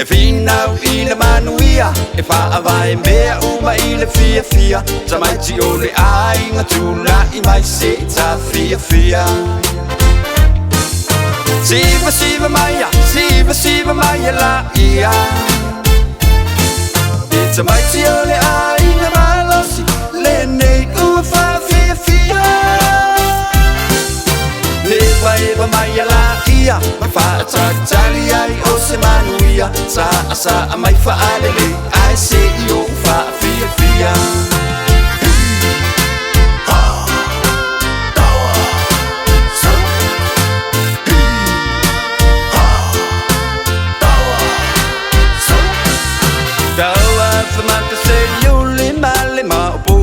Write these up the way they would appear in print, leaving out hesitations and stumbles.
E finau i le manuia e faavae mea uma i le fiafia. Tamaiti o le aiga tulai mai se i tafiafia. Siva siva maia, siva siva maia la ia. E tamaiti o le aiga malosi lenei ua faafiafia. Eva eva maia la ia, ma faatalitali ai o se manuia. Sa'a sa'a mai faalele ae se'i o'u faafiafia. Taua famata se iuli male maopu.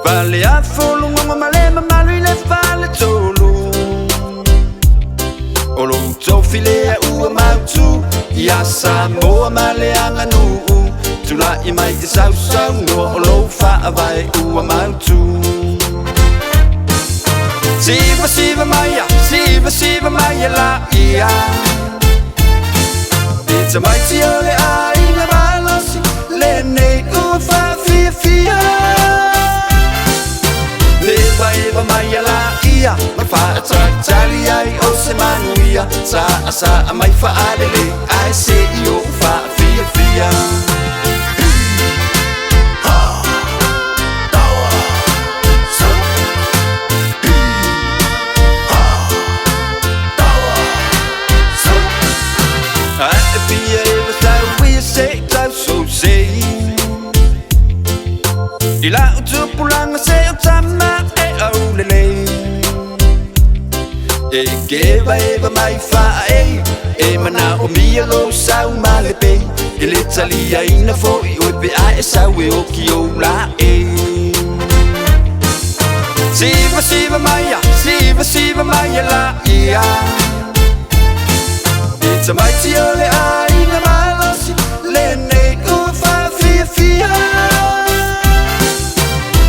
Fale afulugogo ma le mamalu i le fale tolu. O lou tofi lea ua mautu ia Samoa ma le aganuu. Tula'i mai e sausaunoa o lou faavae ua mautu. Siva siva maia, siva siva maia la ia. E tamaiti o le aiga malosi lenei ua faafiafia. Eva eva maia la ia, ma faatalitali ai o se manuia. Sa'a sa'a mai faalele ae se'i o'u faafiafia. Ae fia eva sau ia se i tauso sei. I lau tupulaga se o tama e aulelei. E keva eva mai faaei e manao mia lou sau ma le pei. E le taliaina fo'i oe pe a e sau e oki ou la'e. Siva siva maia, siva siva maia la ia. E tamaiti o le aiga malosi lenei ua faafiafia.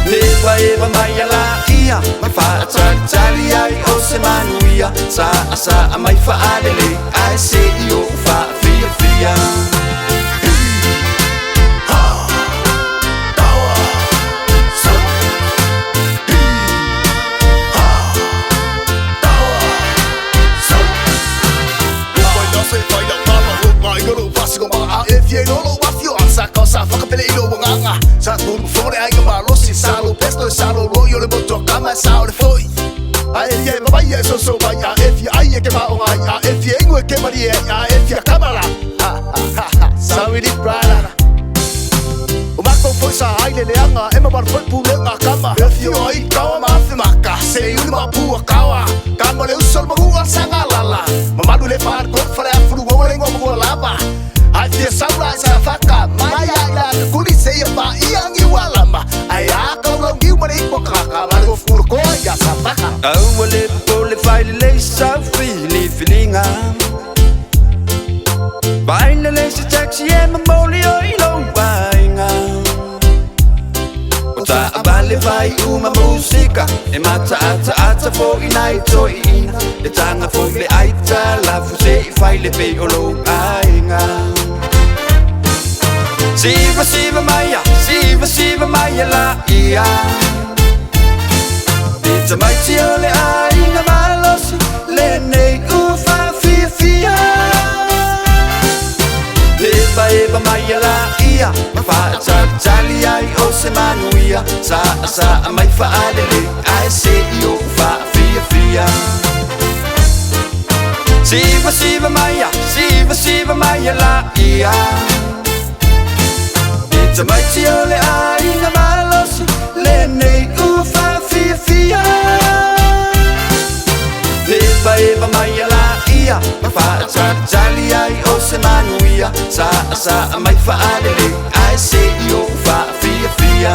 Eva eva maia la ia, ma faatalitali ai o se manuia. Sa'a sa'a mai faalele ae se'i o'u faafiafia. Sa tulu fore ai malosi sa lo pesto sa lo royo le moto kama sa o le foi. Ai e mai e so so mai a e fi ai e ke ma o ai a e fi engue ke mari e a e fi kamala. Ha ha ha sa wi prada. O mako foi sa ai le leanga e ma war foi pu le nga kama. E fi o ai kawa ma fi maka se uli ma pu kawa. Kama le usol ma ua sa lala. Ma malu le fa ko fa le afuru o le ngo lava. Ai fia saura sa faka mai ai la kuli se ia pa ia ngi walama. Ai a ka lo ngi ma le ko ka ka ma lo furu ko ia sa faka. Aua le popole failelei sau filifiliga. Vailelei se taxi e momoli o i lou aiga. O taavale fai uma musika e mataataata fo'i nai toeʻina. E taga foi le aitalafu se'i fai le pei o lou aiga. Siva siva maia, siva siva maia la ia. E tamaiti o le aiga malosi lenei ua faafiafia. Eva eva maia la ia, ma faatalitali ai o se manuia. Sa'a sa'a mai faalele ae se'i o'u faafiafia. Siva siva maia, siva siva maia la ia. E tamaiti o le aiga malosi lenei ua faafiafia. Eva eva maia la ia, ma faatalitali ai o se manuia. Sa'a sa'a mai faalele ae se'i o'u faafiafia.